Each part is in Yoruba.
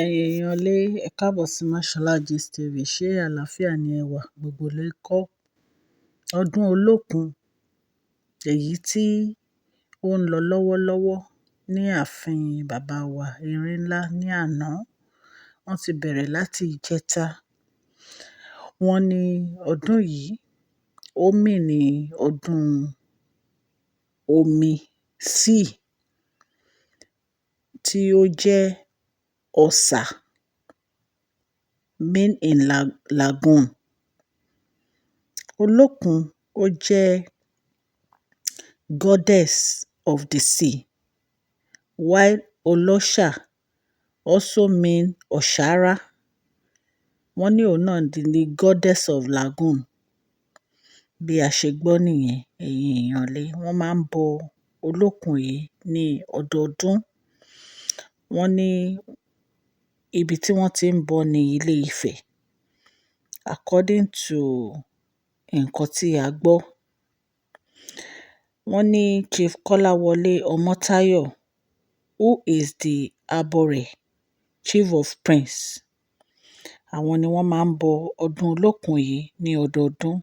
Ẹ̀yin èèyàn lé, ẹ káàbọ̀ sí Mashola Gist TV. Ṣé àlàáfíà ni ẹ wà? Gbogbo lè kọ́ ọdún Olókun, èyí tí ó ń lọ lọ́wọ́lọ́wọ́ ní ààfin bàbá wa Erin Ńlá ní àná. Wọ́n ti bẹ̀rẹ̀ láti ìjẹta. Wọ́n ní ọdún yìí, ó mì ní ọdún omi sea tí ó jẹ́ Ọ̀sà mean in lagoon. Olókun ó jẹ́ goddess of the sea, while Olóṣà also mean Ọ̀ṣàrà. Wọ́n ní òun náà di goddess of lagoon. Bí a ṣe gbọ́ nìyẹn, ẹ̀yin èèyàn lé, wọ́n máa ń bọ Olókun yìí ní ọdọọdún. Wọ́n ní ibi tí wọ́n ti ń bọ ní ilé Ifẹ̀. According to nǹkan tí a gbọ́. Wọ́n ní Chief Kọ́láwọlé Ọmọ́táyọ̀, who is the Abore Chief of Prince. Àwọn ni wọ́n máa ń bọ ọdún Olókun yìí ní ọdọọdún.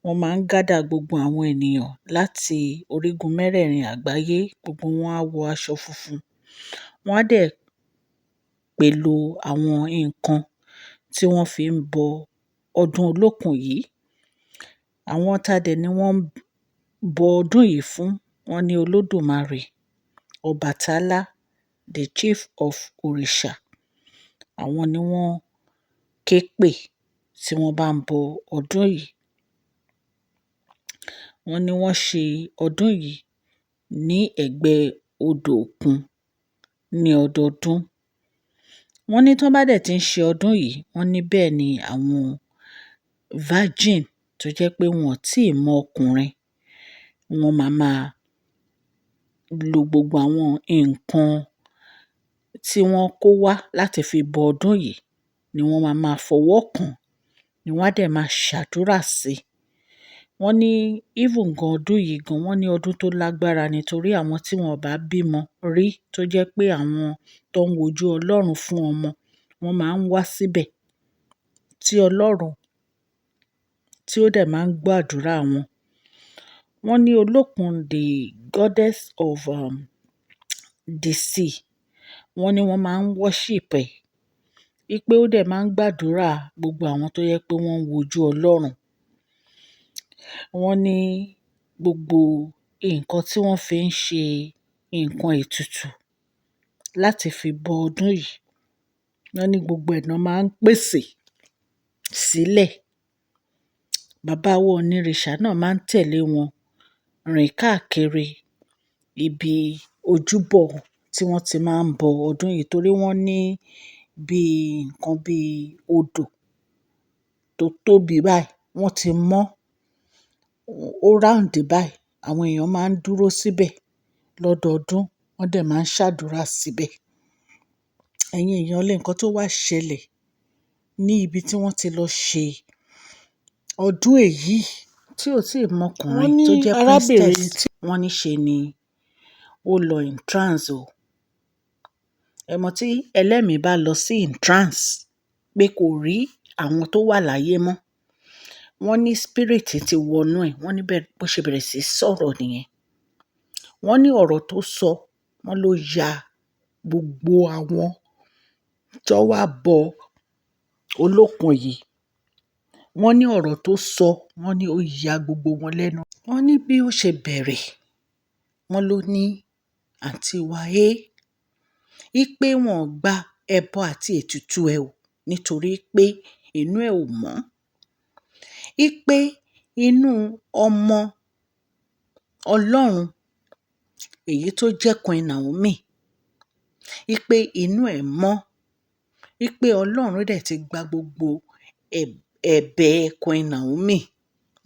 Wọ́n máa ń gather gbogbo àwọn ènìyàn láti orígun mẹ́rẹ̀ẹ̀rin àgbáyé. Gbogbo wọn á wọ aṣọ funfun. Wọ́n á dẹ̀ pẹ̀lú àwọn nǹkan tí wọ́n fi ń bọ ọdún Olókun yìí. Àwọn ta dẹ̀ ni wọ́n ń bọ ọdún yìí fún. Wọ́n ní Olódùmarè, Ọbàtálá, the chief of òrìṣà. Àwọn ni wọ́n ké pè tí wọ́n bá ń bọ ọdún yìí. Wọ́n ní wọ́n ṣe ọdún yìí ní ẹ̀gbẹ́ odò òkun ní ọdọọdún. Wọ́n ní tí wọ́n bá dẹ̀ tí ń ṣe ọdún yìí, wọ́n ní bẹ́ẹ̀ ni àwọn virgin tó jẹ́ pé wọn ò tí ì mọ ọkùnrin, wọ́n máa máa lo gbogbo àwọn nǹkan tí wọ́n kó wá láti fi bọ ọdún yìí ni wọ́n máa máa fọwọ́ kàn, ni wọ́n á dẹ̀ máa ṣàdúrà sí. Wọ́n ní even gan ọdún yìí gan, wọ́n ní ọdún tó lágbára nítorí àwọn tí wọ́n ò bá bímọ rí tó jẹ́ pé àwọn tó ń wojú Ọlọ́run fún ọmọ, wọ́n máa ń wá síbẹ̀ tí Ọlọ́run tí ó dẹ̀ máa ń gbọ́ àdúrà wọn. Wọ́n ní Olókun, the goddess of the sea, wọ́n ní wọ́n máa ń worship ẹ̀, wípé ó dẹ̀ máa ń gbàdúrà gbogbo àwọn tó jẹ́ pé wọ́n ń wojú Ọlọ́run. Wọ́n ní gbogbo nǹkan tí wọ́n fi ń ṣe nǹkan ètùtù láti fi bọ ọdún yìí, wọ́n ní gbogbo ẹ̀ náà máa ń pèsè sílẹ̀. Bàbá wa onírìṣà náà máa ń tẹ̀lé wọn rìn káàkiri ibi ojúbọ tí wọ́n ti máa ń bọ ọdún yìí torí wọ́n ní bí nǹkan bí odò tó tóbi báyìí, wọ́n ti mọ́, ó round báyìí. Àwọn èèyàn máa ń dúró síbẹ̀ lọ́dọọdún, wọ́n dẹ̀ máa ń ṣàdúrà síbẹ̀. Ẹ̀yin èèyàn lé, nǹkan tó wá ṣẹlẹ̀ ní ibi tí wọ́n ti lọ ṣe ọdún èyí tí ò tí ì mọ Wọ́n ọkùnrin ní tó jẹ́ arábìnrin princess, tí wọ́n ní ṣe ni ó lọ in trance o. Ẹ mọ̀ tí ẹlẹ́mìí bá lọ sí in trance pé kò rí àwọn tó wà láyé mọ́. Wọ́n ní spirit ti wọnú ẹ̀. Wọ́n ní bẹ́ẹ̀ bó ṣe bẹ̀rẹ̀ sí sọ̀rọ̀ nìyẹn. Wọ́n ní ọ̀rọ̀ tó sọ, wọ́n ló ya gbogbo àwọn tó wá bọ Olókun yìí. Wọ́n ní ọ̀rọ̀ tó sọ, wọ́n ní ó ya gbogbo wọn lẹ́nu. Wọ́n ní bí ó ṣe bẹ̀rẹ̀, wọ́n ló ní àǹtí wa é, wípé wọn ò gba ẹbọ àti ètùtù ẹ o nítorí pé inú ẹ ò mọ́. Wípé inú ọmọ Ọlọ́run, èyí tó jẹ́ Queen Naomi, wípé inú ẹ̀ mọ́, wípé Ọlọ́run dẹ̀ ti gba gbogbo ẹ̀bẹ̀ Queen Naomi.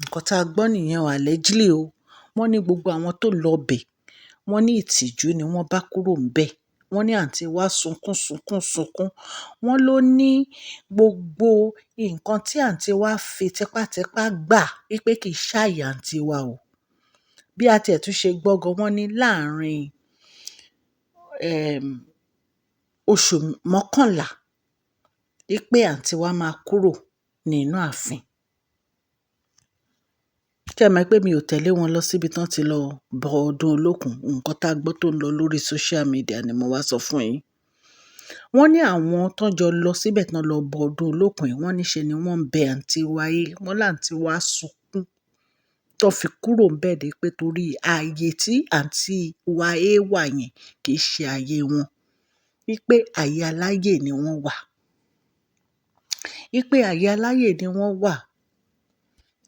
Nǹkan tá a gbọ́ nìyẹn o, allegedly o. Wọ́n ní gbogbo àwọn tó lọ bẹ̀, wọ́n ní ìtìjú ni wọ́n bá kúrò ńbẹ̀. Wọ́n ní àǹtí wa sunkún, sunkún, sunkún. Wọ́n ló ní gbogbo nǹkan tí àǹtí wa fi tipátipá gbà wípé kì í ṣàyè àǹtí wa o. Bí a ti ẹ̀ tún ṣe gbọ́ gan, wọ́n ní láàárín, oṣù 11 wípé àǹtí wa máa kúrò nínú ààfin. Ṣé ẹ mọ̀ pé mi ò tẹ̀lé wọn lọ síbi tán ti lọ bọ ọdún Olókun? Nǹkan tá a gbọ́ tó ń lọ lórí social media ni mo wá sọ fún yín. Wọ́n ní àwọn tán jọ lọ síbẹ̀ tán lọ bọ ọdún Olókun yìí, wọ́n ní ṣe ni wọ́n ń bẹ àǹtí wa yìí. Wọ́n láǹtí wa sunkún tó fi kúrò ńbẹ̀ ni pé torí ààyè tí àǹtí wa A wà yẹn kì í ṣe ààyè wọn. Wípé ààyè aláyè ni wọ́n wà. Wípé ààyè aláyè ni wọ́n wà.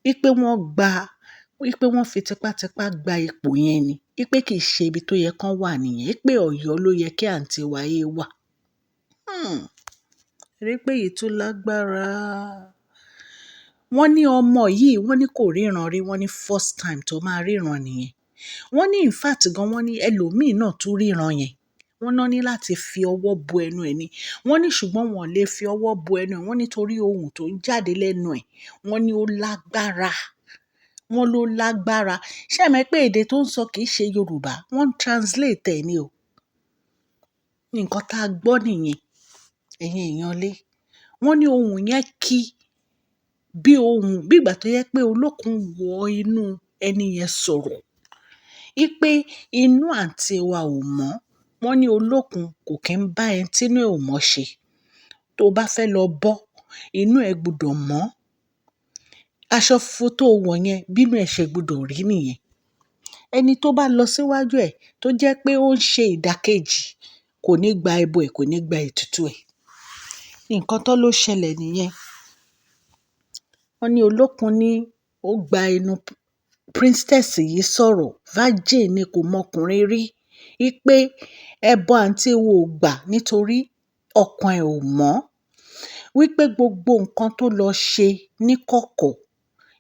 Wípé wọ́n gba, wípé wọ́n fi tipátipá gba ipò yẹn ni. Wípé kì í ṣe ibi tó yẹ kán wà nìyẹn. Wípé Ọ̀yọ́ ló yẹ kí àǹtí wa A wà. Hmm. Rí pé èyí tún lágbára. Wọ́n ní ọmọ yìí, wọ́n ní kò ríran rí, wọ́n ní first time tó máa ríran nìyẹn. Wọ́n ní in fact gan, wọ́n ní ẹlòmíì náà tún ríran yẹn. Wọ́n náà ní láti fi ọwọ́ bo ẹnu ẹ̀ ni. Wọ́n ní ṣùgbọ́n wọn ò lè fi ọwọ́ bo ẹnu ẹ̀. Wọ́n ní torí ohun tó ń jáde lẹ́nu ẹ̀, wọ́n ní ó lágbára. Wọ́n ló lágbára. Ṣé ẹ mọ̀ pé èdè tó ń sọ kì í ṣe Yorùbá? Wọ́n ń translate ẹ̀ ni o. Nǹkan tá a gbọ́ nìyẹn, ẹ̀yin èèyàn lé. Wọ́n ní ohun yẹn kí bí ohun, bí ìgbà tó yẹ pé Olókun wọ inú ẹni yẹn sọ̀rọ̀. Wípé inú àǹtí wa ò mọ́. Wọ́n ní Olókun kò kí ń bá ẹni tí inú ẹ̀ ò mọ́ ṣe. Tó bá fẹ́ lọ bọ́, inú ẹ gbọdọ̀ mọ́. Aṣọ funfun tó wọ̀ yẹn, bí inú ẹ ṣe gbọdọ̀ rí nìyẹn. Ẹni tó bá lọ síwájú ẹ̀ tó jẹ́ pé ó ń ṣe ìdàkejì kò ní gba ẹbọ ẹ̀, kò ní gba ètùtù ẹ̀. Nǹkan tó ló ṣẹlẹ̀ nìyẹn. Wọ́n ní Olókun ní ó gba inú princess yìí sọ̀rọ̀. Virgin ni, kò mọ ọkùnrin rí. Wípé ẹbọ àǹtí wo ò gbà nítorí ọkàn ẹ̀ ò mọ́. Wípé gbogbo nǹkan tó lọ ṣe níkọ̀kọ̀,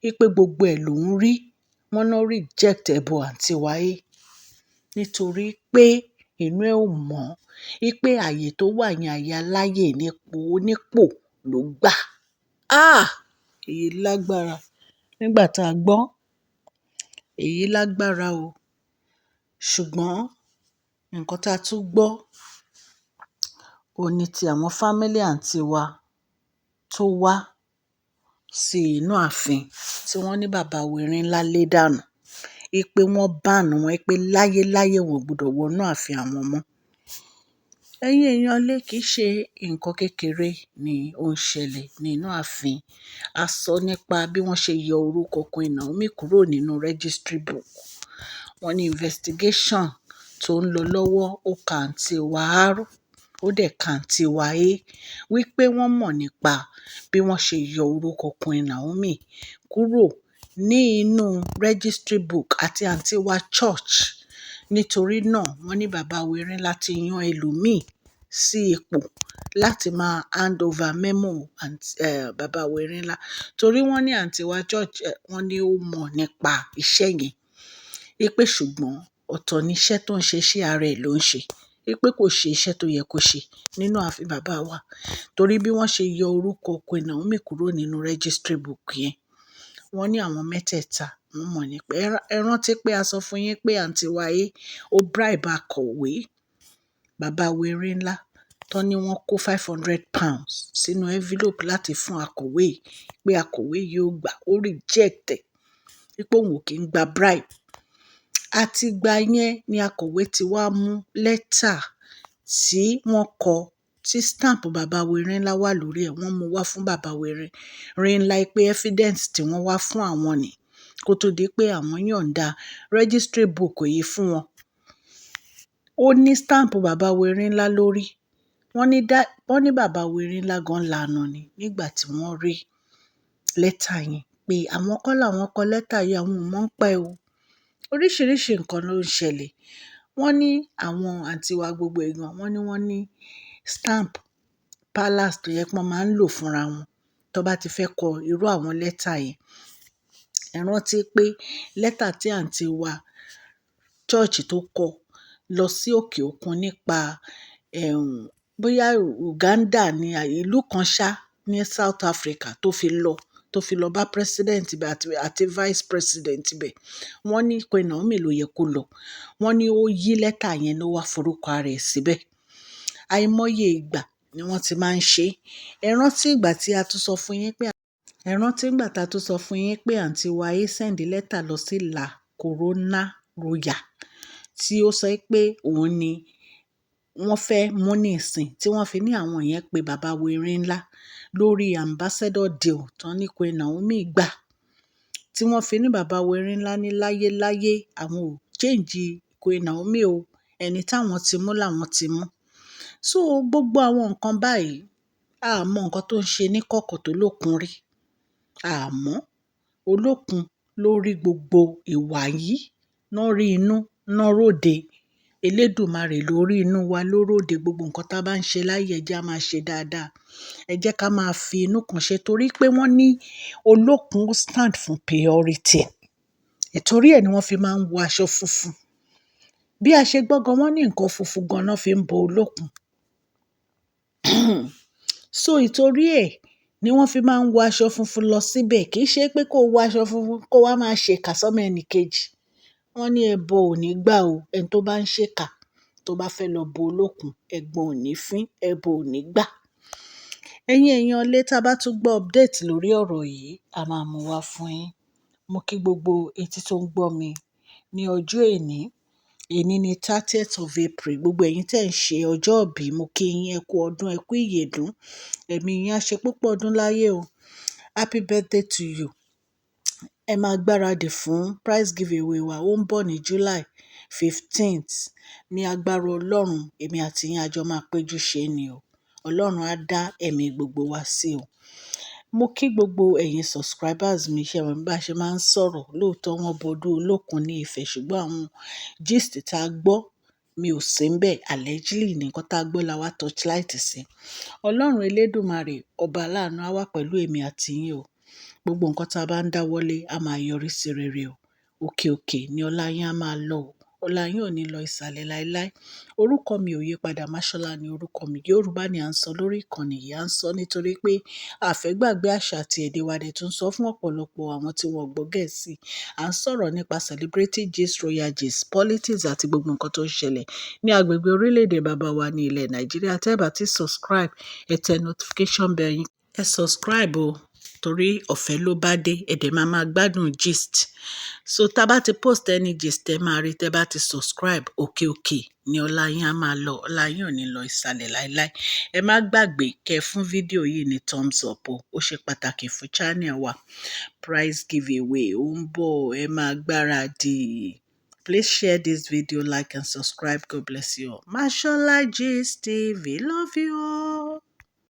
wípé gbogbo ẹ̀ ló ń rí. Wọ́n náà reject ẹbọ àǹtí wa A nítorí pé inú ẹ̀ ò mọ́. Wípé ààyè tó wà yẹn, ààyè aláyè nípò onípò ló gbà. Ah! Èyí lágbára. Nígbà tá a gbọ́, èyí lágbára o. Ṣùgbọ́n nǹkan tá a tún gbọ́, òun ní ti àwọn family àǹtí wa tó wá sí inú ààfin tí wọ́n ní bàbá Erin-ńlá lé dànù. Wípé wọ́n ban wọn, wípé láyéláyé wọn ò gbọdọ̀ wọ inú ààfin àwọn mọ́. Ẹ̀yin èèyàn lé, kì í ṣe nǹkan kékeré ni ó ń ṣẹlẹ̀ nínú ààfin. A sọ nípa bí wọ́n ṣe yọ orúkọ Queen Naomi kúrò nínú registry book. Wọ́n ní investigation tó ń lọ lọ́wọ́ ó kan àǹtí wa R, ó dẹ̀ kan àǹtí wa A wípé wọ́n mọ̀ nípa bí wọ́n ṣe yọ orúkọ Queen Naomi kúrò ní inú registry book àti àǹtí wa church. Nítorí náà wọ́n ní bàbá Erin-ńlá ti yan ẹlòmíì sí ipò láti máa hand over memo àǹtí, bàbá Erin-ńlá. Torí wọ́n ní àǹtí wa church, wọ́n ní ó mọ̀ nípa iṣẹ́ yẹn. Wípé ṣùgbọ́n ọ̀tọ̀ ni iṣẹ́ tó ń ṣe, iṣẹ́ ara ẹ̀ ló ń ṣe. Wípé kò ṣe iṣẹ́ tó yẹ kó ṣe nínú ààfin bàbá wa. Torí bí wọ́n ṣe yọ orúkọ Queen Naomi kúrò nínú registry book yẹn, wọ́n ní àwọn mẹ́tẹ̀ẹ̀ta wọ́n mọ̀ nípa. Ẹ rántí pé a sọ fún yín pé àǹtí wa A ó bribe akọ̀wé bàbá Erin-ńlá tó ní wọ́n kó £500 sínú envelope láti fún akọ̀wé yìí pé akọ̀wé yìí ó gbà, ó reject ẹ̀. Wípé òun ò kí ń gba bribe. Àti ìgbà yẹn ni akọ̀wé ti wá mú lẹ́tà tí wọ́n kọ tí stamp bàbá Erin-ńlá wà lórí ẹ̀. Wọ́n mú wá fún bàbá Erin-ńlá pé evidence tí wọ́n wá fún àwọn ni kó tó di pé àwọn yọ̀ǹda registry book yìí fún wọn. Ó ní stamp bàbá Erin-ńlá lórí. Wọ́n ní dá, wọ́n ní bàbá Erin-ńlá gan lanu ni nígbà tí wọ́n rí lẹ́tà yẹn pé àwọn kọ́ làwọn kọ lẹ́tà yìí, àwọn ò mọ̀ ń pa ẹ́ o. Oríṣiríṣi nǹkan ló ń ṣẹlẹ̀. Wọ́n ní àwọn àǹtí wa gbogbo ìgan, wọ́n ní wọ́n ní stamp palace tó yẹ pé wọ́n máa ń lò fúnra wọn tó bá ti fẹ́ kọ irú àwọn lẹ́tà yẹn. Ẹ rántí pé lẹ́tà tí àǹtí wa church tó kọ lọ sí òkè òkun nípa, bóyá Uganda ní ìlú kan ṣá ní South Africa tó fi lọ bá president ibẹ̀ àti vice president ibẹ̀. Wọ́n ní Queen Naomi ló yẹ kó lọ. Wọ́n ní ó yí lẹ́tà yẹn ló wá forúkọ ara ẹ̀ síbẹ̀. Àìmọye ìgbà ni wọ́n ti máa ń ṣe. Ẹ rántí ìgbà tí a tún sọ fún yín pé, ẹ rántí ìgbà tí a tún sọ fún yín pé àǹtí wa A send lẹ́tà lọ sí La Corona Royal, tí ó sọ pé òun ni wọ́n fẹ́ mú ní ìsìn, tí wọ́n fi ní àwọn yẹn pé bàbá wa erin ńlá lórí ambassador deal tán ní Queen Naomi gbà, tí wọ́n fi ní bàbá wa erin ńlá ní láyéláyé àwọn ò change Queen Naomi o, ẹni táwọn ti mú làwọn ti mú. So gbogbo àwọn nǹkan báyìí, a mọ nǹkan tó ń ṣe ní kọ̀kọ̀ tó lókun rí. A mọ̀. Olókun ló rí gbogbo ìwà yìí, ná rí inú, ná róde. Elédùmarè ló rí inú wa, ló róde. Gbogbo nǹkan tí a bá ń ṣe láyé, ẹ jẹ́ a máa ṣe dáadáa. Ẹ jẹ́ ká máa fi inú kan ṣe torí pé wọ́n ní Olókun stand fún purity. Ìtorí ẹ ni wọ́n fi máa ń wọ aṣọ funfun. Bí a ṣe gbọ́ gan, wọ́n ní nǹkan funfun gan náà fi ń bọ Olókun. So ìtorí ẹ ni wọ́n fi máa ń wọ aṣọ funfun lọ síbẹ̀. Kì í ṣe pé kó wọ aṣọ funfun kó wá máa ṣe ìkà sọ́mọ ẹnì kejì. Wọ́n ní ẹbọ ò ní gbà o. Ẹni tó bá ń ṣe ìkà, tó bá fẹ́ lọ bọ Olókun, ẹ̀gbọ́n ò ní fín, ẹbọ ò ní gbà. Ẹ̀yin èèyàn lé, tí a bá tún gbọ́ update lórí ọ̀rọ̀ yìí, a máa mú wá fún yín. Mo kí gbogbo etí tó ń gbọ́ mi ní ọjọ́ èní. Èní ni 30th of April. Gbogbo ẹ̀yin tí ẹ̀ ń ṣe ọjọ́ ìbí, mo kí yín, ẹ kú ọdún, ẹ kú ìyèdún. Ẹ̀mí yín á ṣe púpọ̀ ọdún láyé o. Happy birthday to you. Ẹ máa gbáradì fún prize giveaway wa. Ó ń bọ̀ ní July 15th. Ní agbára Ọlọ́run, èmi àti yín a jọ máa péjú ṣe ni o. Ọlọ́run á dá ẹ̀mí gbogbo wa sí o. Mo kí gbogbo ẹ̀yin subscribers mi. Ṣé ẹ mọ̀ bí a ṣe máa ń sọ̀rọ̀? Lóòótọ́ wọ́n bọdún Olókun ní Ifẹ̀, ṣùgbọ́n àwọn gist tí a gbọ́, mi ò sí níbẹ̀. Allegedly ní nǹkan tí a gbọ́ la wá torchlight sí. Ọlọ́run Elédùmarè, ọba aláàánú, á wà pẹ̀lú èmi àti yín o. Gbogbo nǹkan tí a bá ń dáwọ́lé a máa yọrí sí rere o. Òkè òkè ni ọlá yín á máa lọ o. Ọlá yín ò ní lọ ìsàlẹ̀ láíláí. Orúkọ mi ò yípadà, Máṣọ́lá ni orúkọ mi. Yorùbá ni à ń sọ lórí ìkànnì yìí. À ń sọ nítorí pé a fẹ́ gbàgbé àṣà àti èdè wa dẹ̀ tún sọ fún ọ̀pọ̀lọpọ̀ àwọn tí wọ́n gbọ́ Gẹ̀ẹ́sì. À ń sọ̀rọ̀ nípa celebrity gist, royal gist, politics àti gbogbo nǹkan tó ń ṣẹlẹ̀ ní agbègbè orílẹ̀-èdè bàbá wa ní ilẹ̀ Nàìjíríà. Tẹ́ ẹ bá ti subscribe, ẹ tẹ notification bell yín. Ẹ subscribe o, torí ọ̀fẹ́ ló bá dé. Ẹ dẹ̀ máa máa gbádùn gist. So tá bá ti post any gist, ẹ máa rí tẹ́ bá ti subscribe. Òkè òkè ni ọlá yín á máa lọ. Ọlá yín ò ní lọ ìsàlẹ̀ láíláí. Ẹ má gbàgbé kẹ́ fún fídíò yìí ní thumbs up o. Ó ṣe pàtàkì fún channel wa. Prize giveaway ó ń bọ̀, ẹ máa gbáradì. Please share this video, like and subscribe. God bless you all. Mashola Gist TV. Love you all.